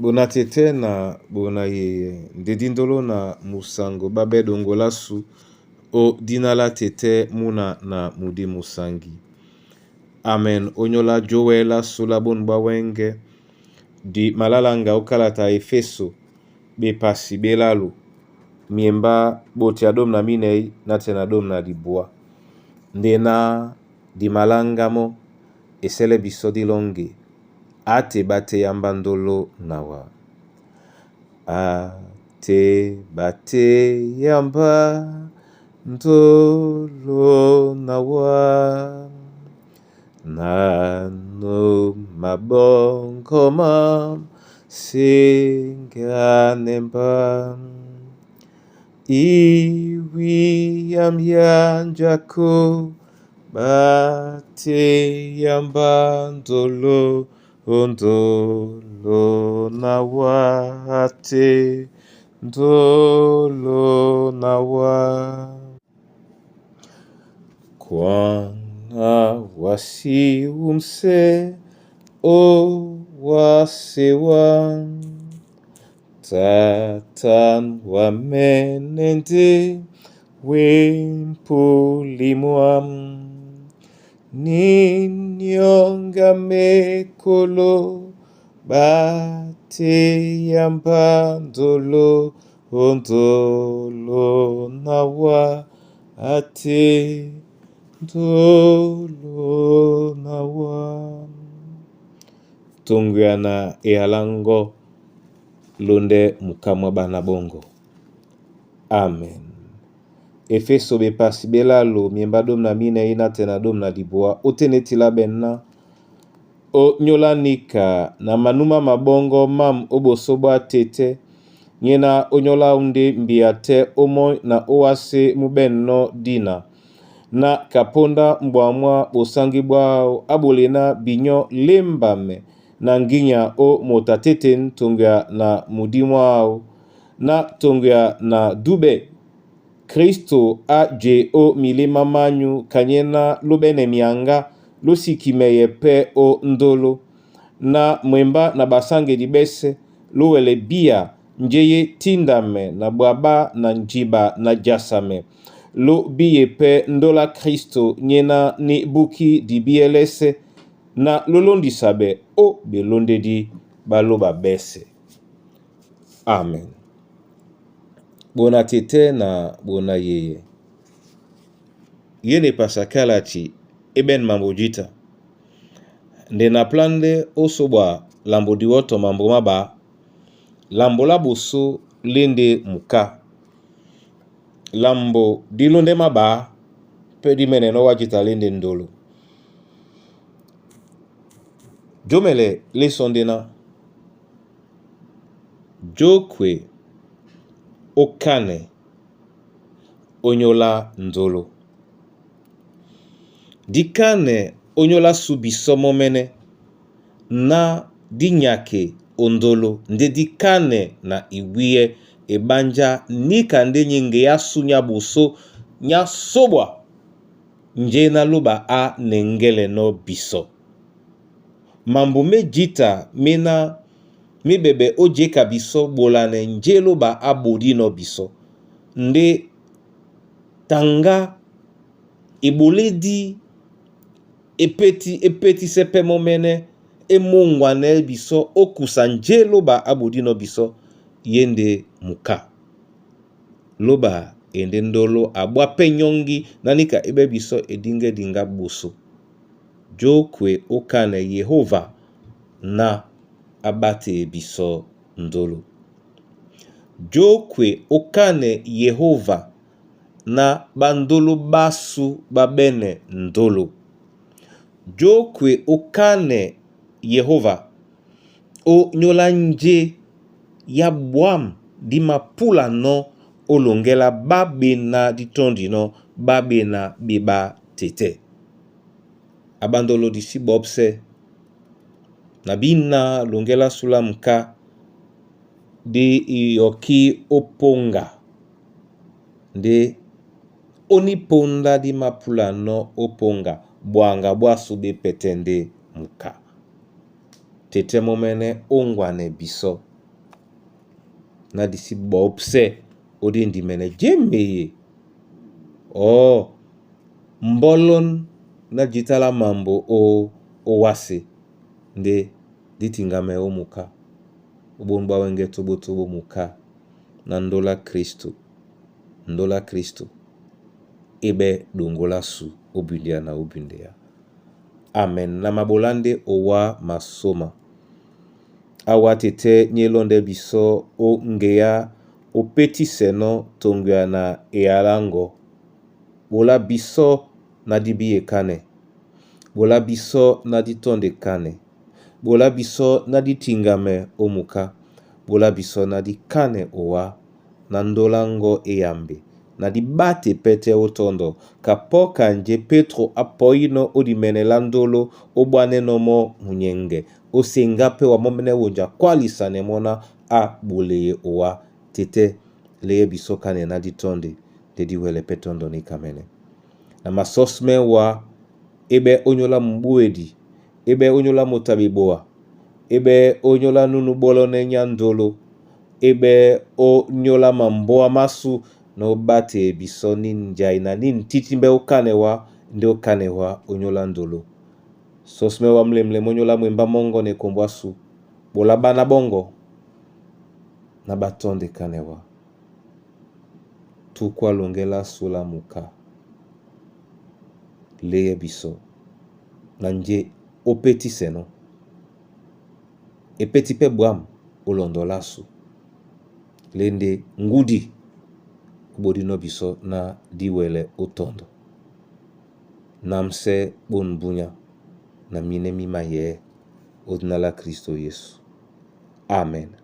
Bona tete na bona yeye nde dindolo na musango babe dongolasu o dina la tete muna na mudi musangi. Amen. Onyola Joel asula bonu bwa wenge di malalanga okalata Efeso bepasi belalu miemba boti ya domu na minei na te na domu na libwa nde na di malanga mo esele biso dilonge ate bate yamba ndolo nawa ate bate yamba ndolo nawa nano mabongoma singanemba iwi yamyanjako bate yamba ndolo ndolo nawa ate ndolo nawa kwana wasi umse o wasewa tatan wamenende wempulimwam ninyonga mekolo bate yamba ndolo ndolo nawa ate ndolo nawa tonguyana eyalango londe mukamwa bana bongo. Amen. Efeso bepasi belalu miemba domu na minei na te na domu na libwa otenetila bena o nyolanika na manuma mabongo mam oboso bwa tete nyena onyola unde mbia te omoi na owase mubenno dina na kaponda mbwamwa bosangi bwao abolena binyo lembame na nginya o mota tete ntongya na mudimwao na tongya na dube Kristo aje o milema manyu kanyena lobene mianga losikimeye pe o ndolo na mwemba na basangeli bese lowele bia njeye tindame na bwaba na njiba na jasame lo biye pe ndola Kristo nyena ni buki di bielese na lolondisabe o belondedi baloba bese. Amen. Bona tete na bona yeye yene pasakalati eben mambo jita nde na plande osobwa lambo diwoto mambo maba lambo la boso lende muka lambo dilonde maba pe dimene no wajita lende ndolo jomele lesondena jokwe okane onyola ndolo dikane onyola su biso momene na dinyake ondolo nde dikane na iwiye ebanja nika nde nyenge ya su nya boso nya sobwa nje na loba a nengele no biso mambo me jita mena mibebe ojeka biso bolane nje loba abodi no biso nde tanga eboledi epeti epeti sepe momene emongwane biso okusa nje loba abodi no biso ye nde muka loba ende ndolo abwa pe nyongi nanika ebe biso edinge dinga boso jokwe okane Yehova na abate biso ndolo jokwe okane Yehova na bandolo basu babene ndolo jokwe okane Yehova o nyola nje ya bwam di mapula no olongela babena ditondi no babena beba tete abandolo disi bobse na bina longela sula muka di yoki oponga nde oniponda di mapula no oponga bwanga bwasu bepete nde muka tete momene ongwane biso. Na di sí ɓɔ̌psɛ ó díndimɛnɛ jémeye. Ɔ́ mbɔ́lɔ́n ná jǐta lá mambo ó owásē ndé dí tiŋgamɛ ó muká, ó ɓón ɓá wɛ́ŋgɛ́ tóɓótóɓó muká na ndólá Kristo, ndólá Kristo é ɓɛ́ ɗoŋgo lásu ó bundea na ó bundea. Amen. Na mabolá ndé owá masóma. Awa tetɛ́ ní e lɔ́ndɛ́ bisɔ́ ó ŋgeá ó pétísɛnɔ́ toŋgoya na eyalá ŋgɔ́. Ɓola bisɔ́ ná dí bíye kánɛ. Ɓola bisɔ́ ná dí tɔ́ndɛ kánɛ. Ɓola bisɔ́ ná dí tiŋgamɛ ó muká. Ɓola bisɔ́ ná dí kánɛ owá na ndólá ŋgɔ́ é yambe na dí ɓáte pɛ́tɛ́ ó tɔ́ndɔ ka pɔ́ kanjé Pétro á pɔínɔ̄ ó dimɛnɛ lá ndóló ó ɓwánɛ́nɔ̄ mɔ́ munyɛŋgɛ ó seŋgá pɛ́ wa mɔ́ wonja kwálisanɛ mɔ́ ná á ɓoleye owá tetɛ́ leyɛ́ bisɔ́ kánɛ ná dí tɔ́ndɛ ndé dí wɛlɛ pɛ́ tɔ́ndɔ níkamɛ́nɛ́. Na masɔsmɛ wá é ɓɛ́ ónyólá mubúedi, é ɓɛ́ ónyólá moto a ɓeboa, é ɓɛ́ ónyólá núnú ɓɔ́lɔ́nɛ́ nyá ndolo, é ɓɛ́ ónyólá mambóa másu na ó ɓáteye bisɔ́ ní njai na ní ntítímbɛ́ ó kánɛ wá ndé ó kánɛ wá ónyólá ndolo. Sɔsmɛ wá mlemlem ónyólá mwembá mɔ́ŋgɔ na ekombo ásu, ɓola ɓána ɓɔ́ŋgɔ na ɓá tɔ́ndɛ kánɛ wá. Túkú á lɔŋgɛ́ lásu lá muká. Leyɛ́ bisɔ́ na njé ó pétísɛnɔ́. E pétí pɛ́ bwâm ó lɔndɔ lásu. Lé ndé ŋgúdi ó ɓodínɔ́ bisɔ́ ná dí wɛlɛ ó tɔndɔ. Námsɛ́ ɓôn búnyá na minɛ́ mí mayɛ̌ ó dina lá Kristo Yesu. Amen.